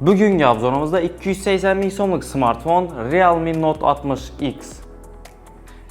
Bugungi обзор imizda 280 ming so'mlik smartfon Realme Note 60X.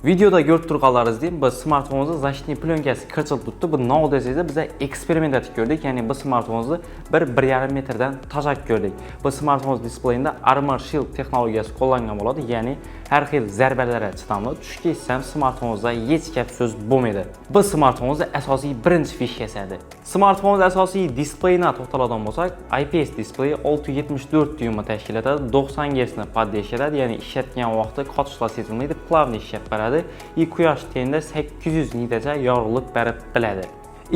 Videoda ko'rib turganlaringizdek, bu smartfonimizni защитный пленка si qirchilib turibdi. Bu nima desangizlar, biz eksperiment etib ko'rdik. Ya'ni bu smartfonimizni 1-1,5 metrdan tashlab ko'rdik. Bu smartfon displeyida Armor Shield texnologiyasi qo'llangan bo'ladi, ya'ni har xil zarbalarga chidamli. Tushib ketsa ham smartfonimizda hech gap so'z bo'lmaydi. Bu smartfonimizni asosiy birinchi фишка si edi. Smartfonimiz asosiy displeyine to'xtaladigan bo'lsak, IPS displeyi 6,74 dyumni tashkil etadi, 90 Hz ni поддержка etadi, ya'ni ishlatgan vaqtda qotishlar sezilmaydi, плавно ishlab beradi и quyosh tenda 800 nitacha yorug'lik berib biladi.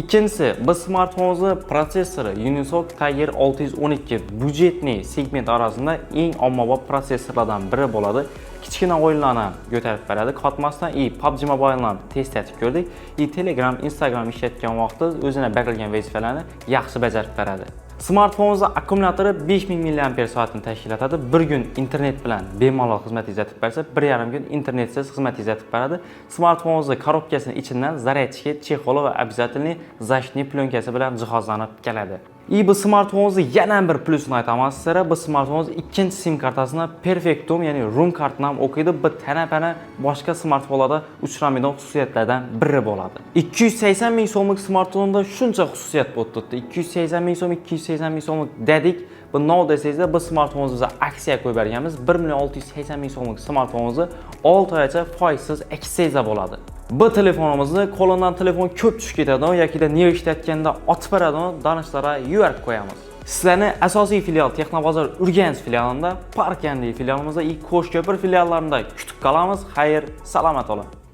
Ikkinchisi, bu smartfonimizni protsessori Unisoc Tiger 612, бюджетный segment orasida eng ommabop protsessorlardan biri bo'ladi. Kichkina o'yinlarni ko'tarib beradi qotmasdan и PUBG Mobile'ni test etib ko'rdik и Telegram, Instagram ishlatgan vaqtda o'zine berilgan vazifalarni yaxshi bajarib beradi. Smartfonimizni akkumulyatori 5000 mAh soatini tashkil etadi. Bir kun internet bilan bemalol xizmat izlatib bersa, 1,5 kun internetsiz xizmat izlatib beradi. Smartfonimizni коробка sini ichidan зарядчик i, чехол i va обязательный защитный пленка si bilan jihozlanib keladi. И bu smartfonimizni yana bir plyusini aytaman sizlarga. Bu smartfonimiz ikkinchi sim kartasini Perfectum, ya'ni Roam kartini ham o'qiydi. Bu tana-pana boshqa smartfonlarda uchramaydigan xususiyatlardan biri bo'ladi. 280 ming so'mlik smartfonda shuncha xususiyat bo'lib turibdi. 280 ming so'm, 280 ming so'mlik dedik. Bu nima desangizlar, bu smartfonimizni biz aksiya qo'yib berganmiz. 1 million 680 ming so'mlik smartfonimizni 6 oygacha foizsiz aksiyada bo'ladi. Bu telefonimizni qo'lidan telefon ko'p tushib ketadi yoki ne ishlatganda otib beradi, danishlarga yuborib qo'yamiz. Sizlarni asosiy filial Texnobozor Urganch filialida, Parkandi filialimizda и Qo'shko'pir filiallarida kutib qolamiz. Xayr, salomat bo'ling.